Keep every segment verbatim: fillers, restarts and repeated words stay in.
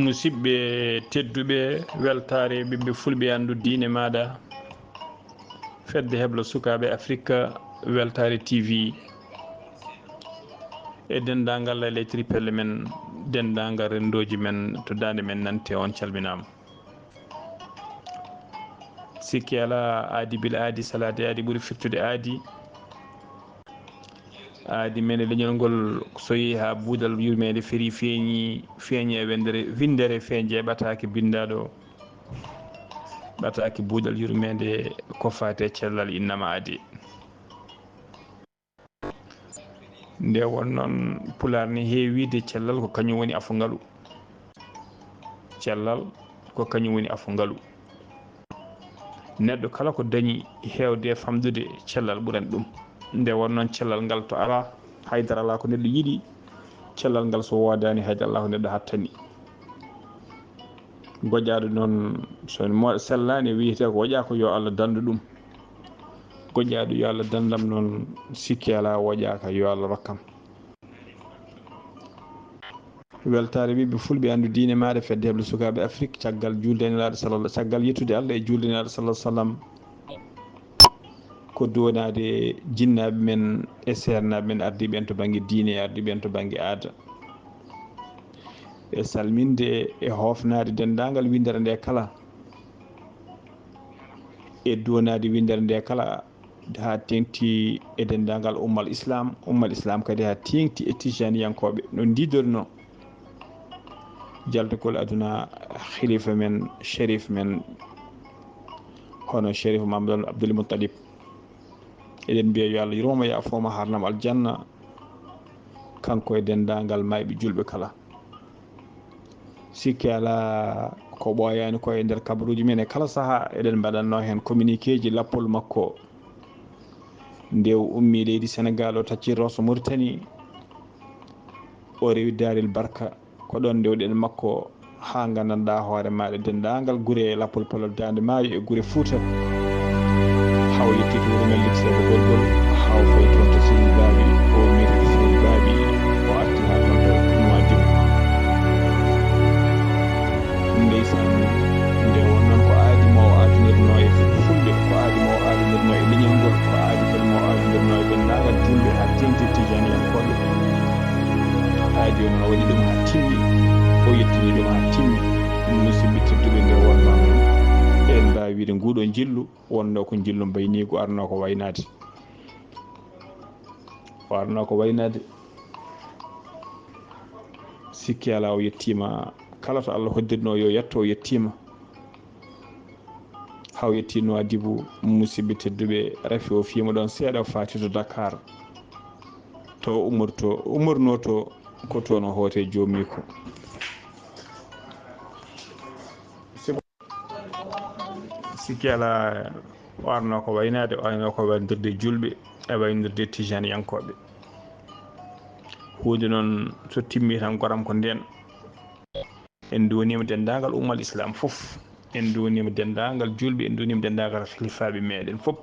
Musidɓe tedduɓe, weltaare ɓiɓɓe fulɓe anndu diine maaɗa, fedde heblo sukaaɓe Afrika, weltaare T V, e denndaangal les tripelles men, denndaangal renndooji men to daande men nante, on calminaama. Sikke alaa, aadi bila aadi, salaade aadi ɓuri firtude aadi. Aadi men e leñol ngol, so yehi haa buudal yurmeende ferii feeñi, feeñi e windere, winndere feeñe ɓataake binndaaɗo, ɓataake buudal yurmeende ko faati e cellal innama aadi. Nde won noon, Pulaar ne heewi wiide cellal ko kañum woni afo ngalu. Cellal ko kañum woni afo ngalu. Neɗɗo kala ko dañi heewde e famɗude, cellal ɓurani ɗum. Nde won noon, cellal ngal to alaa, haydara alaa ko neɗɗo yiɗi, cellal ngal so woodaani, haydara alaa ko neɗɗo hattani. Goƴaaɗo noon, so mo sellaani, wiyetee ko woƴaaka, yo Allah danndu ɗum. Goƴaaɗo, yo Allah danndam noon, sikke alaa, woƴaaka, yo Allah rokkam. Weltaare ɓiɓɓe fulɓe anndu diine maaɗa, fedde heblo sukaaɓe Afrik, caggal juulde e Nelaaɗo sallallah, caggal yettude Allah e juulde e Nelaaɗo sallallah sallam, ko duwanaade jinnaaɓe men e seernaaɓe men ardiiɓe en to bannge diine e ardiiɓe en to bannge aada, e salminde e hoofnaade denndaangal winndere nde kala, e duwanaade winndere nde kala, haa teeŋti e denndaangal ummal Islam. Ummal Islam kadi haa teeŋti e Tijaniyankooɓe no ndiidornoo jaltugol aduna, khalifa men, sherif men, hono Sherif Mamadou Abdoul Moutalib. Eɗen mbiya yo Allah yurmo mo, yaafo mo, haarnam aljanna, kanko e denndaangal maayɓe juulɓe kala. Sikke alaa, ko ɓooyaani ko e nder kabaruuji men, e kala sahaa eɗen mbaɗatnoo heen communiqueeji lappol makko. Nde o ummii leydi Senegaal, o taccii Rooso Muritani, o rewi Daarel Barka. Ko ɗoon ndewɗen makko haa nganndanɗaa hoore maaɗa denndaangal gure e lappol palol Daande Maayo e gure Fuuta. Haa o yettii to wuro Mellik Seeɗa Gorgol, haa o fayi toon to Seydi Baaɓi, o meeri to Seydi Baaɓi, o arti haa toon to Nuwaadibu. Ndeysaan, nde won noon ko aadi mo o aadinirnoo e fulɓe, ko aadi mo o aadinirnoo e leñol ngol, ko aadi kadi mo o aadinirnoo e denndaangal juulɓe, haa teeŋti Tijaniyankooɓe. Aadi o noon, o waɗi ɗum haa timmi, o yettini ɗum haa timmi. Musidɓe tedduɓe, nde won noon, eɗen mbaawi wiide nguuɗo njillu wonnoo ko njillu mbayniigu, arnoo ko waynaade. O arnoo ko waynaade. Sikke alaa, o yettiima. Kala to Allah hoddirnoo yo yetto, o yettiima. Haa o yettii Nuwaadibu, musidɓe tedduɓe, rafi o fiima ɗoon seeɗa, o faati to Dakar. To o ummorto, ummornoo to, ko toon o hooti e joomiiko. Sikke alaa, o arnoo ko waynaade, o arnoo ko wayndirde juulɓe e wayndirde Tijaniyankooɓe. Huunde noon, so timmii tan, goram ko ndeen. En nduwaniima denndaangal ummal Islam fof. En nduwaniima denndaangal juulɓe, en nduwaniima denndaangal kilifaaɓe meeɗen fof.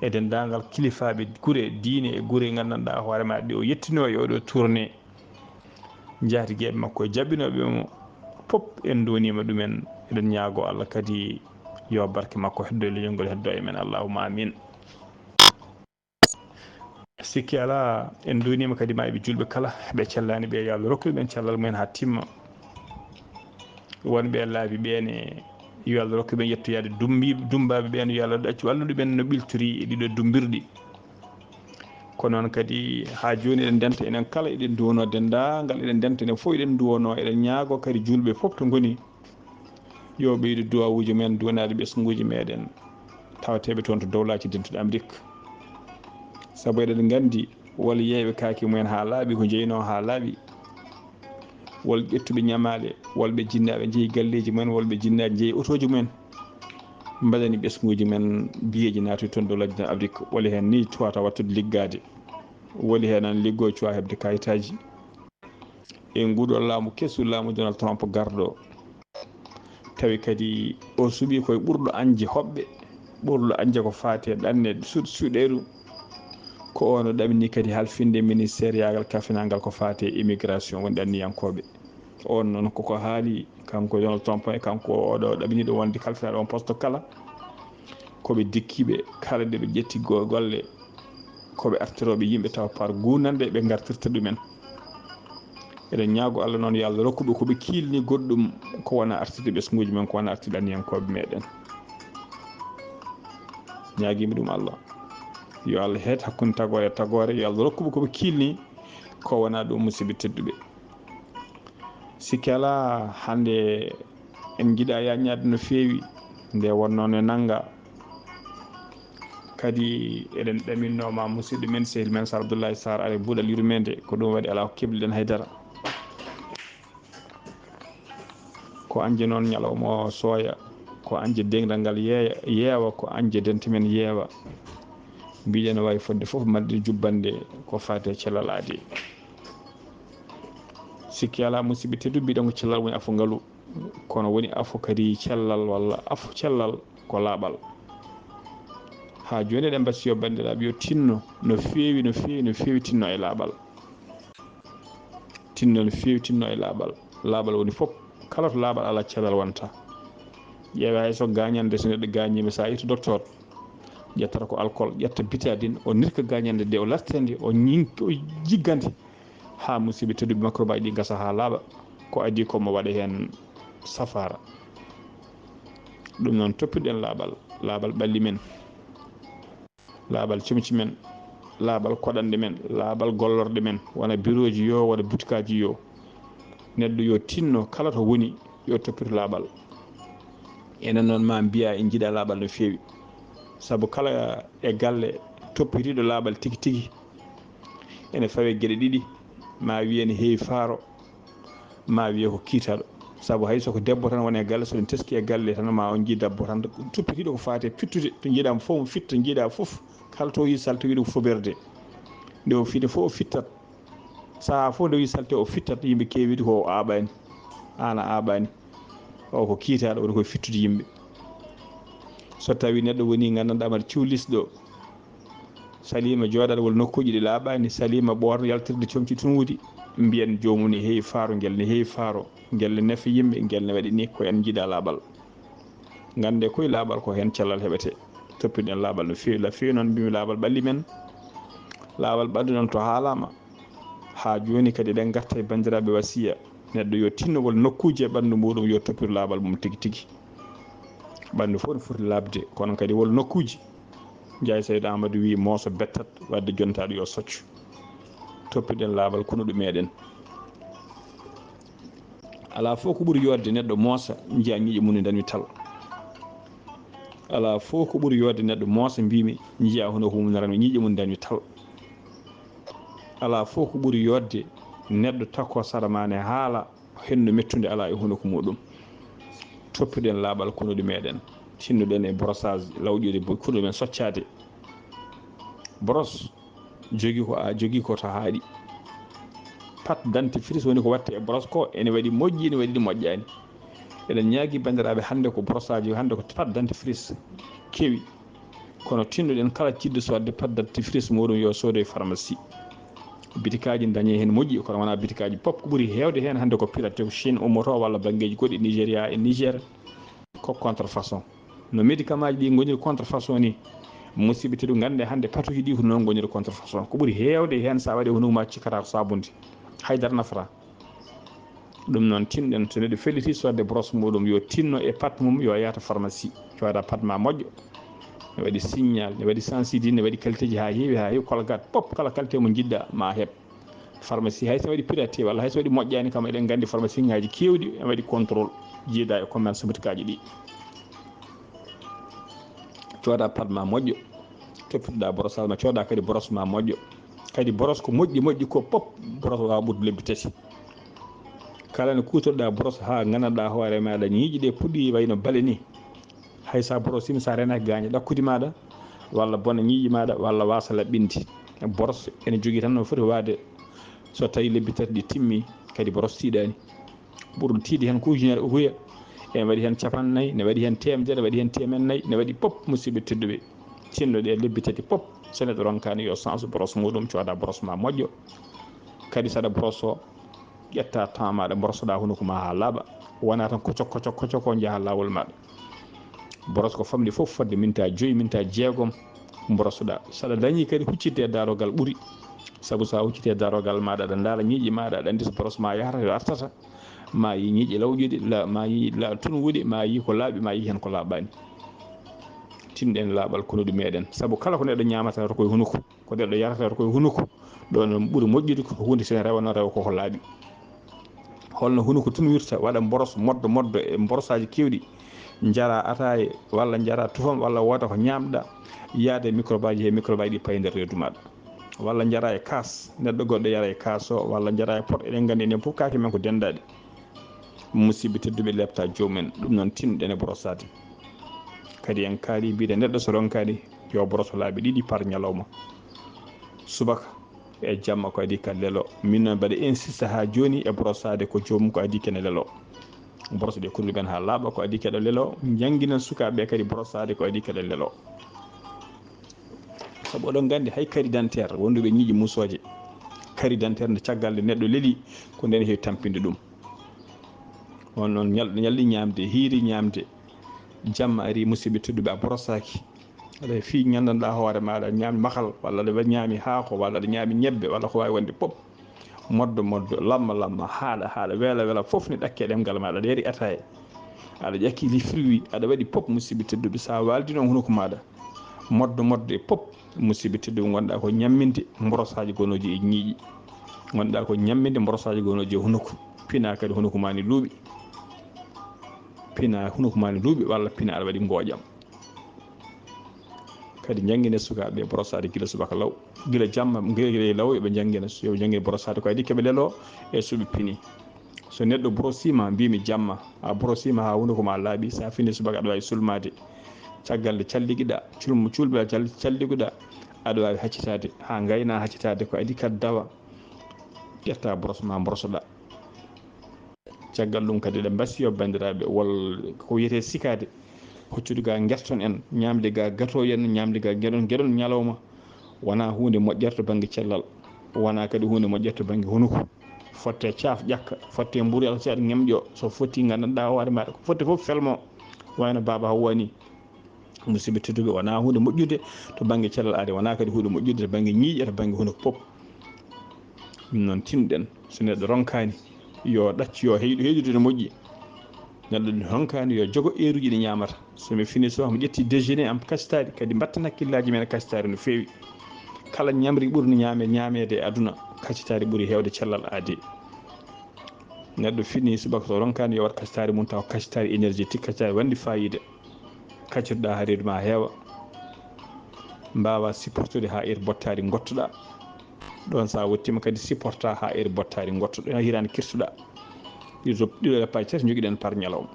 E denndaangal kilifaaɓe gure diine e gure nganndanɗaa hoore ma ɗe o yettinoo e oɗo tournée. Njaatigeeɓe makko e jaɓɓinooɓe mo fof, en nduwaniima ɗumen. Eɗen ñaagoo Allah kadi yo barke makko heddo e leñol ngol, heddo e men. Allahumma amin. Sikke alaa, en nduwaniima kadi maayɓe juulɓe kala, ɓe cellaani ɓe, yo Allah rokku ɗumen cellal mumen haa timma. Wonɓe e laabi ɓeen, yo Allah rokku ɓe yettoyaade. Dumbi-, dumbaaɓe ɓeen, yo Allah accu wallu ɗumen no ɓiltori e ɗiɗo dumbirɗi. Ko noon kadi, haa jooni eɗen ndenta enen kala, eɗen nduwanoo denndaangal, eɗen ndenta enen fof, eɗen nduwanoo, eɗen ñaagoo kadi juulɓe fof to ngoni, yo ɓeydu duwawuuji men, duwanaade ɓesnguuji meeɗen, tawateeɓe toon to Dowlaaji Dentuɗi Amerik. Sabu eɗen nganndi, won yeeyɓe kaake mumen haa laaɓi, ko njeynoo haa laaɓi, won ƴettuɓe ñamaale, won ɓe jinnaaɓe njeyi galleeji mumen, won ɓe jinnaaɓe njeyi otooji mumen, mbaɗani ɓesnguuji men biyeeji naatude toon Dowlaaji Dentuɗi Amerik. Woni heen nii tuwata wattude liggaade, woni heen an liggoo cuwa heɓde kayitaaji. E nguuɗoo laamu kesu, laamu Donald Trump garɗo, tawi kadi o suɓii koye ɓurɗo añde hoɓɓe, ɓurɗo añde ko faati e ɗanne suɗ-, suɗeeru. Ko o no ɗamini kadi halfinde ministeeriyaagal kafinangal ko faati e immigration, woni ɗanniyankooɓe. On noon koko haali, kanko Donald Trump e kanko oɗo ɗaɓiniiɗo wonde kalfinaaɗo on poste kala, ko ɓe dikkiiɓe kala nde ɓe ƴetti go-, golle, ko ɓe artirooɓe yimɓe tawa par guunanɗe ɓe ngartirta ɗumen. Eɗen ñaago Allah noon yo Allah rokku ɓe ko ɓe kiilni goɗɗum ko wona artirde ɓesnguuji men, ko wona artirde anniyankooɓe meɗen. Ñaagiimi ɗum Allah. Yo Allah heed hakkunde tagoore e tagoore, yo Allah rokku ɓe ko ɓe kiilni ko wona ɗum, musidɓe tedduɓe. Sikke alaa, hannde en njiɗa yaññaade no feewi, nde wonnoo ne nannga. Kadi eɗen ɗaminno ma musidɗo men, sehil men Sar Abdoulaye Sarr, are buuɗal yurmeende, ko ɗum waɗi alaa ko kebliɗen haydara. Ko añde noon ñalawma o sooya, ko añde dental ngal yeeya, yeewa, ko añde dente men yeewa. Mbiɗen wawi fodde fof marde jubbande ko faati e cellal aadi. Sikki alaa, musidɓe tedduɓe, mbiɗen ko cellal woni afo ngalu, kono woni afo kadi cellal walla afo cellal ko laaɓal. Haa jooni eɗen mbasiyo banndiraaɓe yo tinno no feewi, no feewi, no feewi tinno e laaɓal. Tinno no feewi, tinno e laaɓal. Laaɓal woni fof. Kala to laaɓal alaa, cellal wonta. Ƴeewe hay so gaañannde, so neɗɗo gaañiima, so a yii to docteur, ƴettata ko alcool, ƴetta bitadine, o nirka gaañannde nde, o larta nde, o ñin-, o jigga nde, haa musiiɓe tedduɓe, makrobaji ɗi ngasa haa laaɓa, ko adii ko mo waɗa heen safaara. Ɗum noon, toppitoɗen laaɓal, laaɓal ɓalli men, laaɓal comci men, laaɓal koɗanɗe men, laaɓal gollorɗe men, wona birooji yoo, wona butikaaji yoo. Neɗɗo yo tinno kala to woni, yo toppito laaɓal. Enen noon ma mbiya en njiɗa laaɓal no feewi. Sabu kala e galle toppitiiɗo laaɓal tigi tigi, ene fawe geɗe ɗiɗi, ma wiye ne heewi faaro, ma wiye ko kiitaɗo. Sabu hay so ko debbo tan woni e galle, so ɗum teski e galle tan, ma on njii debbo tan toppitiiɗo ko faati e fittude, to njiiɗa mo fof mo fitta, to njiiɗa fof, kala to yi salte, wiide ko foberde. Nde o fini fof o fittat. Sahaa fof nde o yi salte o fittat, yimɓe keewi wiide ko o aaɓaani. Aan a aaɓaani. O ko kiitaɗo, woni koye fittude yimɓe. So tawi neɗɗo woni nganndanɗaa mbaɗa ciwlisɗo, saliima jooɗaade walla nokkuuji ɗi laaɓaani, saliima ɓoorno yaltirde comci tun wudi, mbiyen joomum ne heewi faaro, ngel ne heewi faaro, ngel ne nafi yimɓe, ngel ne waɗi ni, ko en njiɗa laaɓal. Ngannde koye laaɓal ko heen cellal heɓete. Toppitoɗen laaɓal no feewi, la feewi noon mbimi laaɓal ɓalli men. Laaɓal ɓanndu noon to haalaama, haa jooni kadi eɗen ngarta e banndiraaɓe wasiya. Neɗɗo yo tinno wol nokkuuji e ɓanndu muuɗum, yo toppito laaɓal mum tigi tigi. Ɓanndu fof no foti laaɓde, kono kadi wol nokkuuji, Njaay Saydu Aamadu wiyi, "Mooso bettat, wadde jontaaɗo yo soccu." Toppitoɗen laaɓal konuɗo meɗen. Alaa fof ko ɓuri yooɗde neɗɗo moosa, njiya ñiiƴe mum ne danwi tal. Alaa fof ko ɓuri yooɗde neɗɗo moosa, mbimi, njiya hono ko mum ne ranwi, ñiiƴe mum ne danwi tal. Alaa fof ko ɓuri yooɗde neɗɗo takko sara ma ne haala, hendu mettunde alaa e hunuko muɗum. Toppitoɗen laaɓal konuɗo meɗen. Tinnoɗen e brossage, lawƴude bo-, konuɗo men soccaade. Brosse, jogii ko a jogii ko to haaɗi. Pâte dentifrice woni ko watte e brosse ko, ene waɗi moƴƴi, ene waɗi ɗi moƴƴaani. Eɗen ñaagi banndiraaɓe, hannde ko brossage, hannde ko pâte dentifrice kewi. Kono tinnoɗen kala jiɗɗo sodde pâte dentifrice muɗum yo soodo e pharmacie. Bitikaaji dañe heen moƴƴi, kono wonaa bitikaaji pop. Ko ɓuri heewde heen hannde ko pirate, ko Chine ummoto walla banngeeji goɗɗi, Nigéria e Niger, ko contrefaçon. No médicament ji ɗi ngoniri contrefaçon ni, musiɓɓe tedduɓe, ngannde hannde patuji ɗi ko noon ngoniri contrefaçon. Ko ɓuri heewde heen, so a waɗi hono ma cikkata ko sabunde, haydara nafata. Ɗum noon, tinɗen, so neɗɗo felliti sodde brosse muɗum, yo tinno e pâte mum, yo yaha to pharmacie, cooda pâte ma moƴƴo. Ne waɗi Signal, ne waɗi Sensidine, ne waɗi qualité ji haa heewi, haa heewi. Colgate, pop, kala qualité mo njiɗɗa, ma heɓ. Pharmacie, hay so waɗi pirate, walla hay so waɗi moƴƴaani kam, eɗen nganndi pharmacie ŋaaji keewɗi, ene waɗi contrôle, jiida e commerce boutique aji ɗi. Cooda pâte ma moƴƴo, toppitoɗa brossage ma, cooda kadi brosse ma moƴƴo. Kadi brosse ko moƴƴi, moƴƴi ko pop, brosse waawa ɓurɗo lebbi tati. Kala nde kuutorɗa brosse haa nganndanɗa hoore maɗa ñiiƴe ɗe puɗɗi wayno bale ni, hay sa brossima, sa renaki gaaña ɗakkudi maɗa, walla bona ñiiƴe maɗa, walla wasa laɓɓinde. Brosse ene jogii tan no foti waade, so tawi lebbi tati ɗi timmi, kadi brosse tiiɗani. Ɓurɗo tiiɗi heen ko ujunere ukuya, ene waɗi heen capanɗe nayi, ne waɗi heen teemedere, ne waɗi heen teemedde nayi, ne waɗi pop, musiɓɓe tedduɓe. Tinno ɗe lebbi tati pop, so neɗɗo ronkani yo change brosse muɗum, cooda brosse ma moƴƴo. Kadi saɗa brosse o, ƴetta temps maɗa, mborosoɗa hunuko ma ha laaɓa. Wona tan kocok kocok kocok ko jaha lawol maɗa. Boros ko famɗi fof fodde minta joyi, minta jeegom, mborosoɗa. Saɗa dañi kadi huccitde e darogal ɓuri. Sabu sa huccitde e darogal maɗa, aɗa ndaara ñiiƴe maɗa, aɗa andi so boros ma yahata, yo artata. Ma yi ñiiƴe lawƴuɗe, la, ma yi la tunwuɗe, ma yi ko laaɓi, ma yi hen ko laaɓani. Tinɗen laaɓal konuɗi meɗen. Sabu kala ko neɗɗo ñamata, ko e hunuko. Ko neɗɗo yarata, ko e hunuko. Ɗo noon ɓuri moƴƴude ko hunde, sen rewa noon, rewa koko laaɓi. Holno hunuko tunwirta, waɗa mboros, moddo, moddo e mborosaji kewɗi. Jara ataye, walla jara tufam, walla wooda ko ñamɗa, yaada e microbe aji he, microbe aji ɗi payi nder reedu maɗa. Walla jara e kaas, neɗɗo goɗɗo yara e kaas o, walla jara e pot, eɗen gandi enen fof kaake men ko dendaɗe. Musidɓe tedduɓe, lepta jomumen, ɗum noon tinɗen e borosade. Kadi en kaali mbiɗen neɗɗo so ronkani yo boroso laabi ɗiɗi par ñalawma. Subaka e jamma ko adi ka lelo. Min noon mbaɗa insiste ha joni e borosade ko joomum ko adi kene lelo. Boroso ɗe kurli men ha laaɓa ko adi keɗo lelo. Jannginen sukaaɓe kadi borosade ko adi keɗo lelo. Sabu oɗon gandi hay carte d'identité wonduɓe ñiiƴe musooje. Carte d'identité nde caggal nde neɗɗo leli ko nden heewi tampinde ɗum. On noon ñal-, ñalɗi ñamde, hiiri ñamde. Jamma ari musidɓe tedduɓe a borosaki. Aɗa fii ñandanɗa hoore maɗa, aɗa ñaami mahal, walla aɗa ñaami haako, walla aɗa ñaami ñebbe, walla ko wawi wonde pop. Moddo moddo, lamma lamma, haaɗa haaɗa, weela weela, fof ne ɗakke e ɗemngal maɗa. Aɗa yari ataye, aɗa ƴakki les fruits, aɗa waɗi pop, musidɓe tedduɓe. Sa waldi noon hunuko maɗa, moddo moddo e pop, musidɓe tedduɓe, gonɗa ko ñamminde mborosaji gonoji e ñiiƴi. Gonɗa ko ñamminde mborosaji gonoji e hunuko. Pina kadi hunuko ma ni luuɓi. Pina hunuko ma ni luuɓi, walla pina aɗa waɗi ngoƴam. Kadi janngine sukaaɓe borosade gila subaka law. Gila jamma, gila, gila law, yoɓe janngine, yoɓe janngine borosade ko adi keɓe lelo e suɓe pini. So neɗɗo borosima, mbimi jamma, a borosima ha hunuko ma laaɓi, sa fini subaka aɗa wawi sulmade. Caggal nde calligiɗa, culmo, culɓe cal-, calliguɗa, aɗa wawi haccitade, ha gayna haccitade ko adi kad dawa. Ƴetta boros ma borosoɗa. Caggal ɗum kadi eɗen mbasiyo banndiraaɓe, wol ko wiyetee sikaade, hoccude ga ngerton en, ñaamde ga gato en, ñaamde ga geɗon, geɗon ñalawma, wonaa huunde moƴƴere to bannge cellal, wonaa kadi huunde moƴƴere to bannge hunuko. Fotte caaf ƴakka, fotte mburu yalta seeɗa ñemƴo, so fotti nganndanɗaa hoore maaɗa, ko fotte fof felmo, wayno Baaba Hawwa ni. Musidɓe tedduɓe, wonaa huunde moƴƴude to bannge cellal aade, wonaa kadi huunde moƴƴude to bannge ñiiƴe, to bannge hunuko pop. Ɗum noon tinɗen, so neɗɗo ronkaani, yo ɗaccu, yo heyɗu, heyɗude no moƴƴi. Neɗɗo ɗum ronkaani, yo jogo eeruji ɗi ñaamata. So mi fini, so mi ƴetti déjeuner am, kacitaari, kadi mbatten hakkillaaji men e kacitaari no feewi. Kala ñamri ɓurni ñaame-, ñaameede e aduna, kacitaari ɓuri heewde cellal aade. Neɗɗo fini subaka so ronkaani yo waɗ kacitaari mum taw kacitaari énergétique, kacitaari wonde fayida. Kaccitoɗa ha reedu ma heewa, mbawa supportude ha heure bottaari gottoɗa. Ɗon sa wottima kadi supporta ha heure bottaari gottoɗa, ha hirande kirsuɗa. Ɗiɗo, ɗiɗo e paji tati jogiɗen par ñalawma.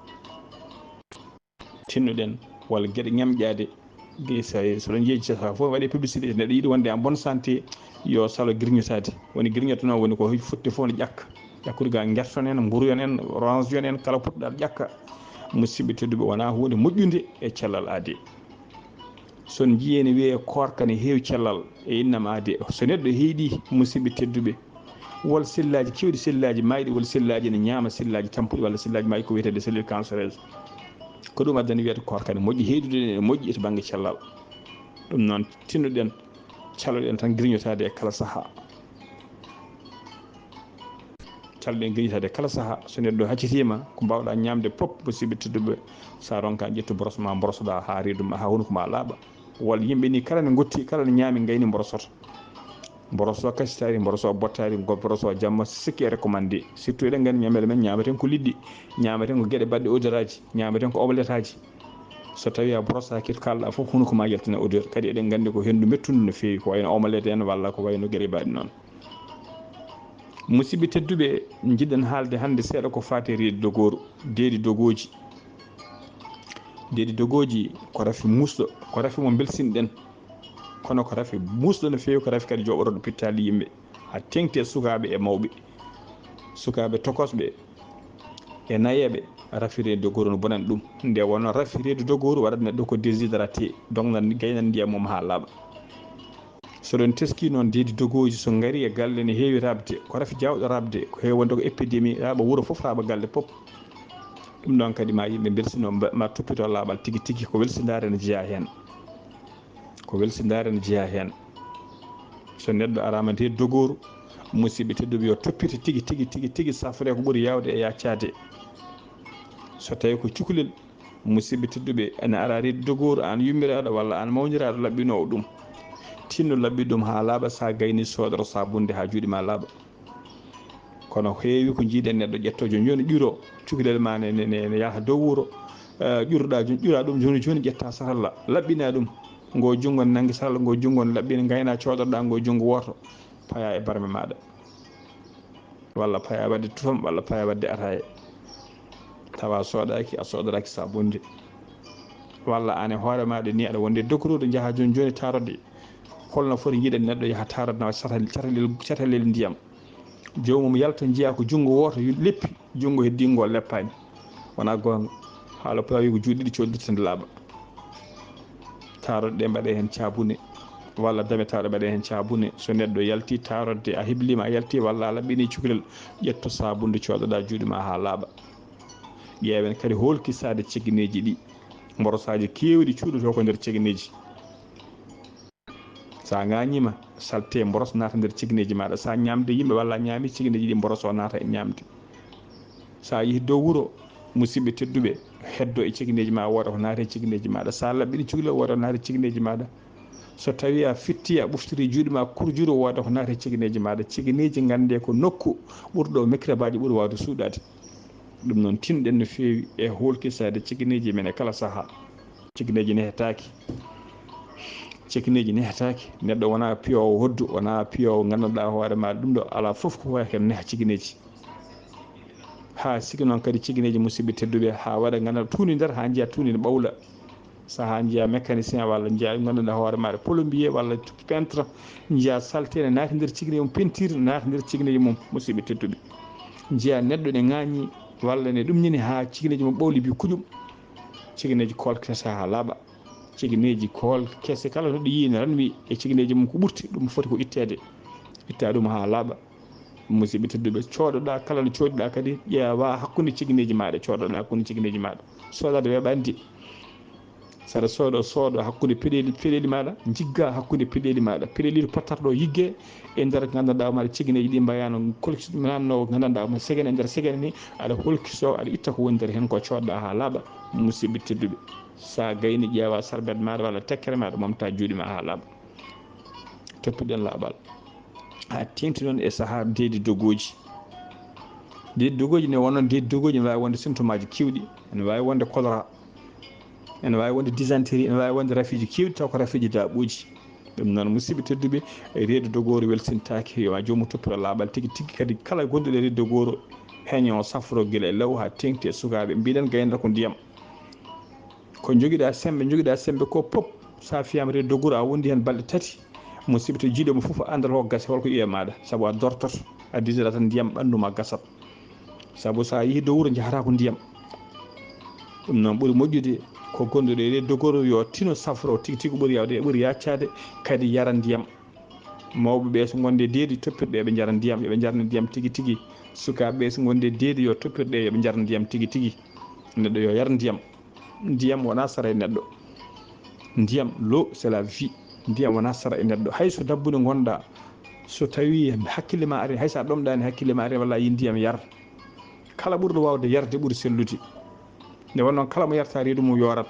Tinnoɗen walla geɗe ñamƴade. Ge-, so, so ɗon jeeji, so fof waɗi publicité, neɗɗo yiɗi wonde en bonne santé, yo salo grignotaade. Woni grignote noon woni ko fotti fof no ƴakka. Ƴakkude ga gerton en, mburu en, orange en, kala potɗa ƴakka. Musidɓe tedduɓe, wonaa huunde moƴƴunde e cellal aade. So on njiyii ene wiyee koorka ne heewi cellal e innam aade, so neɗɗo heyɗi, musidɓe tedduɓe, wol sellaaji keewɗi, sellaaji maayɗi, wol sellaaji ne ñaama sellaaji tampuɗi walla sellaaji maayɗi ko wiyeteeɗe cellule cancéreuse. Ko ɗum addani wiyata koorka ne moƴƴi, heyɗude ne moƴƴi to bannge cellal. Ɗum noon, tinnoɗen, caloɗen tan grignotaade e kala sahaa. Caloɗen grignotaade kala sahaa. So neɗɗo haccitiima, ko mbaawɗaa ñaamde pop, musidɓe tedduɓe, so a ronkaani ƴettu boros ma, mborosoɗaa haa reedu ma, haa hunuko ma laaɓa. Walla yimɓe ni kala ne ngotti, kala ne ñaami, ngayni mborosoto. Mboroso kacitaari, mboroso bottaari, ngo-, mboroso jamma, sikki e recommandé. Surtout eɗen nganndi ñameele men ñaamaten ko liɗɗi, ñaamaten ko geɗe baɗɗe odeur aji, ñaamaten ko omelette aji. So tawii a borosaaki, ko kaalɗaa fof, hunuko ma yaltina odeur. Kadi eɗen nganndi ko henndu mettundu no feewi, ko wayno omelette en walla ko wayno geɗe baɗɗe noon. Musidɓe tedduɓe, njiɗen haalde hannde seeɗa ko faati e reedi dogooru, deedi dogooji. Deedi dogooji ko rafi muusɗo, ko rafi mo mbelsinɗen. Kono ko rafi muusɗo no feewi, ko rafi kadi jooɓorooɗo pittaali yimɓe. Haa teeŋti e sukaaɓe e mawɓe. Sukaaɓe tokosɓe e nayeeɓe, rafi reedi dogooru no bonani ɗum. Nde wonno rafi reedi dogooru waɗat neɗɗo ko déshydraté, doŋnan, gaynan ndiyam mum haa laaɓa. So ɗon teski noon, deedi dogooji so ngari e galle ne heewi raɓde, ko rafi jaawɗo raɓde, ko heewi wonde ko épidémie, raɓa wuro fof, raɓa galle pop. Ɗum ɗon kadi ma yimɓe mbelsino, mba-, ma toppito laaɓal tigi tigi, ko welsindaare ne jeyaa heen. Ko welsindaare ne jeyaa heen. So neɗɗo araama nde dogooru, musidɓe tedduɓe, yo toppito tigi tigi tigi tigi, safre ko ɓuri yaawde e yaccaade. So tawi ko cukalel, musidɓe tedduɓe, ene ara reedu dogooru, aan yummiraaɗo walla aan mawniraaɗo laɓɓinoowo ɗum. Tinno laɓɓi ɗum haa laaɓa, so a gayni soodoro sabunde haa juuɗe ma laaɓa. Kono heewi ko njiiɗen neɗɗo ƴettoo jooni jooni ƴuro, cukalel ma ne, ne, ne, ne yaha dow wuro, eh, ƴuroɗaa jooni, ƴura ɗum jooni jooni, ƴetta satalla, laɓɓina ɗum. Ngo junngo ne nanngi satalla, ngo junngo ne laɓɓina, ngayna coodoɗaa ngo junngo wooto, paya e barme maaɗa. Walla paya waɗde tutom, walla paya waɗde ataaye. Tawa a soodaaki, a soodoraaki sabunde. Walla aan e hoore maaɗa ni aɗa wondi e doktorooɗo, njaha jooni jooni taarode. Holno foti njiiɗen neɗɗo yaha taarode nawa catal-, catalel, catalel ndiyam. Joomum yalta njiya ko junngo wooto yu-, leppi, junngo heddiingo leppaani. Wonaa goonga. Haala pulaar wi ko juuɗe ɗiɗi cooddirta nde laaɓa. Taarode ɗe mbaɗe heen caabune, walla dametaaɗo mbaɗe heen caabune. So neɗɗo yalti taarode, a hebliima a yalti, walla a laɓɓini cukalel, ƴetto sabunde coodoɗaa juuɗe ma haa laaɓa. Ƴeewen kadi holkisaade cegeneeji ɗi. Mborosaaji keewɗi cuuɗotoo ko nder cegeneeji. So a ŋaañiima, salte mboros naata nder cegeneeji maaɗa. So a ñaamde yimɓe walla a ñaami, cegeneeji ɗi mboros o naata e ñaamde. So a yehi dow wuro, musidɓe tedduɓe, heddo e cegeneeji ma, wooda ko naata e cegeneeji maaɗa. So a laɓɓini cukalel, wooda ko naata e cegeneeji maaɗa. So tawi a fitti, a ɓuftiri juuɗe ma kurjuru, wooda ko naata e cegeneeji maaɗa. Cegeneeji ngannde ko nokku ɓurɗo microbe aji ɓuri waawde suuɗaade. Ɗum noon, tinɗen no feewi e holkisaade cegeneeji men e kala sahaa. Cegeneeji nehetaaki. Cegeneeji nehetaaki. Neɗɗo wonaa piyoowo hoddu, wonaa piyoowo nganndanɗaa hoore ma ɗum ɗo, alaa fof ko wayi heen neha cegeneeji. Haa sigi noon kadi cegeneeji, musidɓe tedduɓe, haa waɗa nganndanɗaa tuundi nder, haa njiya tuundi ne ɓawla. Sahaa njiya mécanicien walla njiya nganndanɗaa hoore maaɗa plombier walla peintre, njiya salte ne naati nder cegeneeji mum, peinture ne naati nder cegeneeji mum, musidɓe tedduɓe. Njiya neɗɗo ne ŋaañi walla ne ɗum ñini haa cegeneeji mum ɓawli bi kuƴum. Cegeneeji kool kese haa laaɓa. Cegeneeji kool kese kala no ɗi yiyi ne ranwi e cegeneeji mum ko ɓurti, ɗum foti ko itteede. Itta ɗum haa laaɓa. Musidɓe tedduɓe, coodoɗaa kala no coodoɗaa kadi ƴeewa hakkunde cegeneeji maaɗa, coodoɗaa hakkunde cegeneeji maaɗa. Soodaade weeɓaani. Saɗa soodo, soodo hakkunde peɗeeli, peɗeeli maaɗa, njigga hakkunde peɗeeli maaɗa. Peɗeeli ɗi pottat ɗo yigge e nder nganndanɗaa maaɗa cegeneeji ɗi mbayano kolki nanno nganndanɗaa ma segene e nder segene ni, aɗa holkiso, aɗa itta ko woni nder heen ko coodoɗaa haa laaɓa. Musidɓe tedduɓe, so a gayni ƴeewa sarbet maaɗa walla tekkere maaɗa, momta juuɗe ma haa laaɓa. Toppiɗen laaɓal. Haa teeŋti noon e sahaa deedi dogooji. Deedi dogooji ne wonno deedi dogooji ne waawi wonde symptomaaji keewɗi. Ene waawi wonde choléra. Ene waawi wonde dysenterie, ene waawi wonde rafiiji keewɗi taw ko rafiiji daaɓooji. Ɗum noon, musidɓe tedduɓe, reedu dogooru welsintaaki. Yo maa joomum toppito laaɓal tigi tigi. Kadi kala gonɗuɗo e reedu dogooru, heño safro gila e law haa teeŋti e sukaaɓe. Mbiɗen gayna ko ndiyam. Ko njogiɗaa semmbe, njogiɗaa semmbe ko pop, so a fiyaama reedu dogooru, a wondi heen balɗe tati, musidɓe, to jiiɗo mo fof, a anndat ko gasi, holko ƴiye maaɗa, sabu a dortoto, a diidataa tan ndiyam ɓanndu ma gasat. Sabu so a yehi dow wuro, njahataa ko ndiyam. Ɗum noon, ɓuri moƴƴude ko gonɗuɗo e reedu dogooru yo tino safro tigi tigi ko ɓuri yaawde, ɓuri yaccaade, kadi yara ndiyam. Mawɓe ɓe so ngonde deedi toppirɗe, eɓe njara ndiyam, eɓe njarna ndiyam tigi tigi. Sukaaɓe ɓe so ngonde deedi yo toppirɗe, eɓe njarna ndiyam tigi tigi. Neɗɗo yo yar ndiyam. Ndiyam wonaa sara e neɗɗo. Ndiyam, l'eau, c'est la vie. Ndiyam wonaa sara e neɗɗo. Hay so dabbude ngonɗaa, so tawi hakkille ma ari, hay so a ɗomɗaani hakkille ma ari, walla a yi ndiyam, yar. Kala ɓurɗo waawde yarde ɓuri sellude. Nde wonno kala mo yarta reedu mum yoorat.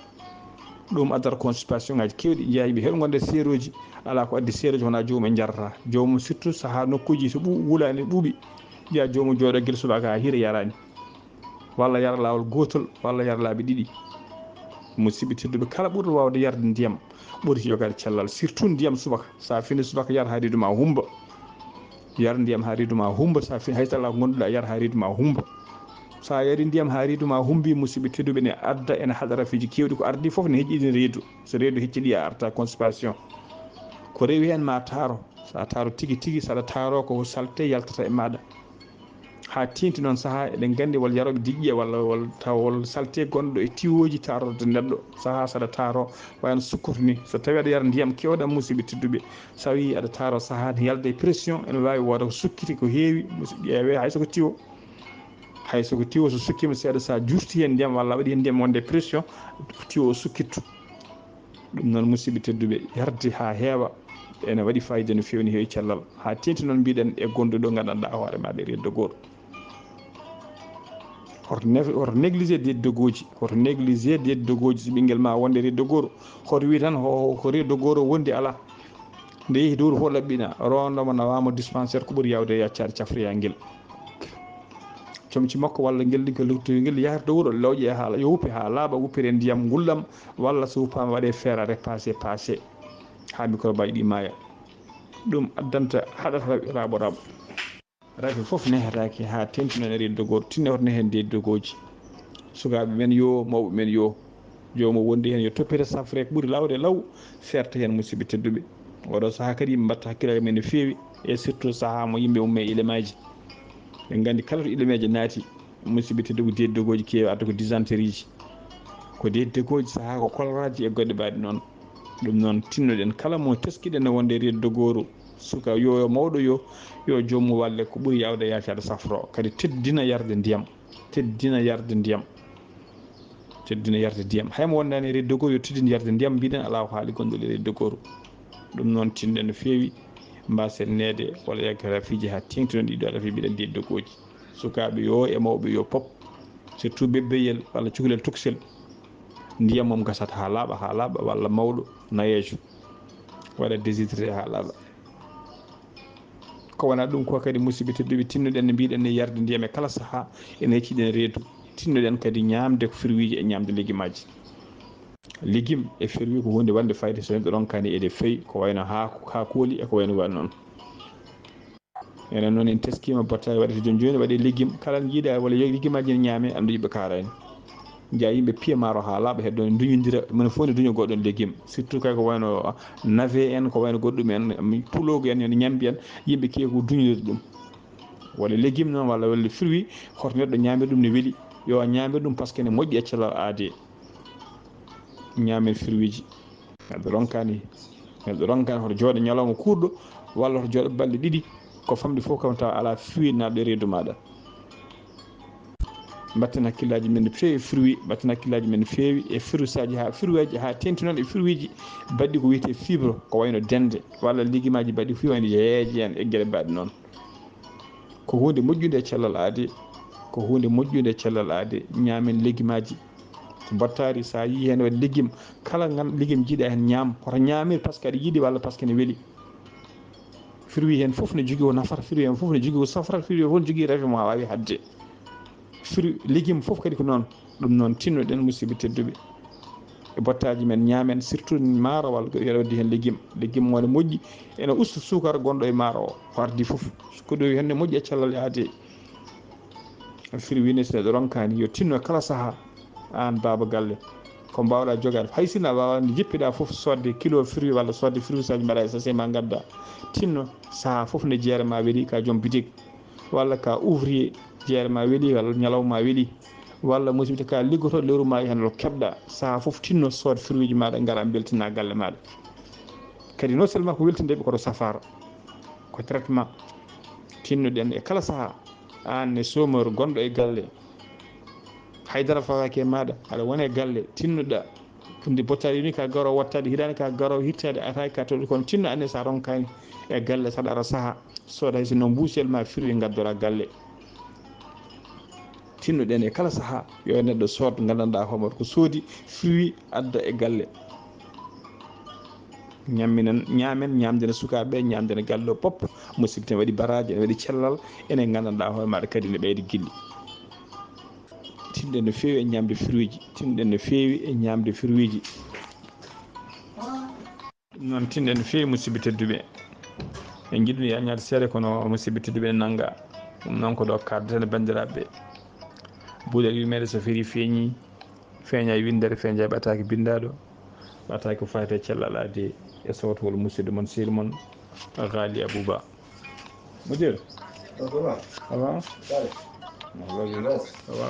Ɗum addata constipation ŋaaji keewɗi. Njiya yimɓe heɗo ngonde seerooji, alaa ko addi seerooji wonaa joomum en njarata. Joomum surtout sahaa nokkuuji so ɓu-, wulaani ɓuuɓi. Njiya joomum jooɗo gila subaka haa hiira yaraani. Walla yara laawol gootol, walla yara laabi ɗiɗi. Musidɓe tedduɓe, kala ɓurɗo waawde yarde ndiyam, ɓuri jogaade cellal, surtout ndiyam subaka. So a fini subaka, yar haa reedu ma humba. Yar ndiyam haa reedu ma humba, so a fini, hay so alaa ko ngonɗuɗaa, yar haa reedu ma humba. So a yari ndiyam haa reedu ma humbi, musidɓe tedduɓe, ne adda, ene haɗa rafiiji keewɗi. Ko ardii fof ne heƴƴiɗina reedu. So reedu heccii, a arta constipation. Ko rewi heen ma taaro. So a taaro tigi tigi, so aɗa taaro ko salte yaltata e maaɗa. Haa teeŋti noon sahaa, eɗen nganndi wol yarooɓe diƴƴe walla wol taw wol salte gonɗo e tiwooji taarorde neɗɗo. Sahaa so aɗa taaro, wayno sukkoto ni, so tawii aɗa yara ndiyam keewɗam, musidɓe tedduɓe, so tawii aɗa taaro sahaa ne yalda e pression, ene waawi wooda ko sukkiti ko heewi, musidɓe ƴeewee hay so ko tiwo. Hay so ko tiwo, so sukkiima seeɗa, so a juurtii heen ndiyam walla a waɗii heen ndiyam wonde e pression, tiwo o sukkittu. Ɗum noon, musidɓe tedduɓe, yarde haa heewa ene waɗi faayiida no feewi, no heewi cellal. Haa teeŋti noon mbiɗen e gonɗo ɗo nganndanɗaa hoore maaɗa e reedu gooto. Hoto nef-, hoto négligé deedi dogooji, hoto négligé deedi dogooji. So ɓinngel ma wonde reedu gooto, hoto wii tan ho-, ho-, ko reedu gooto wondi alaa. Nde yehi dowru fof laɓɓina, rondo mo nawaama dispensaire ko ɓuri yaawde e yaccaade cafroyangel. Comci makko walla ngel ɗin ko luttoyngel yahrde wuro, lawƴe e haala, yo wuppe haa laaɓa, wuppire ndiyam ngulɗam, walla so wuppaama waɗe feera repassé, passé, haa microbe aji ɗi maaya. Ɗum addanta haɗata raɓ-, raɓo raɓo. Rafi fof nehetaake haa teeŋti noon e reedu dogooru, tinno hoto nehen deedi dogooji. Sukaaɓe men yo, mawɓe men yo, joomu wondi heen yo toppite safre ko ɓuri laawde law, seerta heen musidɓe tedduɓe. Oɗo sahaa kadi yimɓe mbatta hakkillaaji men no feewi, e surtout sahaa mo yimɓe umme e ilemaaji. Ɓe nganndi kala to ilemeeje naati, musidɓe tedduɓe, deedi dogooji keewi adda ko dysenterie ji. Ko deedi dogooji sahaa ko choléra ji e goɗɗe baaɗe noon. Ɗum noon tinnoɗen kala mo teskiɗen no wonde e reedu dogooru, suka yo, yo mawɗo yo, yo joomum walle ko ɓuri yaawde yaacaade safro, kadi teddina yarde ndiyam, teddina yarde ndiyam, teddina yarde ndiyam. Hay mo wondaani e reedu dogooru yo teddin yarde ndiyam, mbiɗen alaa ko haali gonɗo e reedu dogooru. Ɗum noon tinnoɗen no feewi, mbaasen neede walla yagga rafiiji haa teeŋti noon ɗiɗo rafi mbiɗen deedi dogooji. Sukaaɓe yo e mawɓe yo pop, surtout bebbeyel walla cukalel tuksel, ndiyam mum gasata haa laaɓa, haa laaɓa, walla mawɗo nayeejo waɗa déshydré haa laaɓa. Ko wonaa ɗum ko kadi, musidɓe tedduɓe, tinnoɗen no mbiɗen ni yarde ndiyam e kala sahaa, ene yecciɗen reedu. Tinnoɗen kadi ñaamde ko fruitji e ñaamde légumaaji. Légume e fruit ko huunde wonde fayida so neɗɗo ronkaani e ɗe feewi, ko wayno haako, haakooli e ko wayno waɗi noon. Enen noon en teskiima battane waɗete jooni jooni, waɗe légume. Kala njiiɗa walla yo légume aji ne ñaame, anndu yimɓe kaarani. Njiya yimɓe piya maaro haa laaɓa, heddo ne duñondira, mone fof ne duña goɗɗo légume. Surtout kay ko wayno navet en, ko wayno goɗɗum en, puloogu en, en ñambi en, yimɓe keewi ko duñondirde ɗum. Walla légume noon, walla, walla fruit, hoto neɗɗo ñaamir ɗum ne weli. Yo ñaamir ɗum parce que ne moƴƴi e cellal aadee. Ñaamen fruitji. Neɗɗo ronkaani, neɗɗo ronkaani hoto jooɗo ñalawma kuurɗo, walla hoto jooɗo balɗe ɗiɗi, ko famɗi fof kam tawa alaa fruit naatɗo e reedu maaɗa. Mbatten hakkillaaji men no feewi e fruit, mbatten hakkillaaji men no feewi e fruitsaaji haa fruitji, haa teeŋti noon e fruitji baɗɗi ko wiyetee fibre, ko wayno dennde, walla légumaaji baɗɗi ko wayno yeeje en e geɗe mbaɗe noon. Ko huunde moƴƴunde e cellal aadee, ko huunde moƴƴunde e cellal aadee, ñaamen légumaaji. Mbottaari, so a yii heen waɗi légume, kala ngan-, légume njiiɗa heen ñaam, hoto ñaamir parce que aɗa yiɗi walla parce que ne weli. Fruit heen fof ne jogii ko nafata, fruit heen fof ne jogii ko safrata, fruit heen fof ne jogii rafi mo a waawi haɗde. Fruit, légume fof kadi ko noon. Ɗum noon tinnoɗen, musidɓe tedduɓe, e bottaaji men ñaamen, surtout maaro walla ko ene waddi heen légume. Légume mo ne moƴƴi, ene usta suukara gonɗo e maaro o, ko ardii fof. Ko ɗo heen ne moƴƴi e cellal aadee. Fruit ne, so neɗɗo ronkaani, yo tinno kala sahaa, aan baaba galle, ko mbaawɗaa jogaade. Hay sinno a waawaani, nde njippiɗaa fof, soodde kilo fruit walla soodde fruitsaaji mbaɗaa e sachet ma ngaddaa. Tinno sahaa fof nde jeere ma weli, ka joom bitik, walla ka ouvrier, jeere ma weli, walla ñalawma weli, walla musidɓe ka liggotooɗo lewru ma, heen lo keɓɗaa. Sahaa fof tinno sood fruitji maaɗa, ngara mbeltina galle maaɗa. Kadi non seulement ko weltinde ɓe, koto safaara, ko traitement. Tinnoɗen e kala sahaa, aan ne chômeur gonɗo e galle, haydara fawaaki e maaɗa, aɗa wona e galle, tinnoɗaa, nde bottaari ni ka garo wattaade, hiraani ka garo hirtaade, ataaki ka tawde, kono tinno aan ne so a ronkaani e galle, so aɗa ara sahaa, sooda hay sinno mbuusel ma fruit ngaddora galle. Tinnoɗen e kala sahaa, yo neɗɗo sood, nganndanɗaa hoore maaɗa ko soodi, fruit adda e galle. Ñamminen, ñaamen, ñaamdina sukaaɓe ɓe, ñaamdina galle o pop. Musidɓe, ene waɗi baraaji, ene waɗi cellal, enen nganndanɗaa hoore maaɗa kadi ne ɓeyda gilli. Tinɗen no feewi e ñaamde fruitji, tinɗen no feewi e ñaamde fruitji. Ɗum noon, tinɗen no feewi, musidɓe tedduɓe. En njiɗno yañaade seeɗa, kono musidɓe tedduɓe ene nannga. Ɗum noon ko ɗo kaaddeten e banndiraaɓe ɓe. Buuɗal yurmeende so ferii feeñii, feeña e winndere, feeña e ɓataake binndaaɗo, ɓataake ko faati e cellal aadee e sawtowol musidɗo mon, sehil mon, Ghali Abouba. Mudir. Ça va? Ça va? Ça va?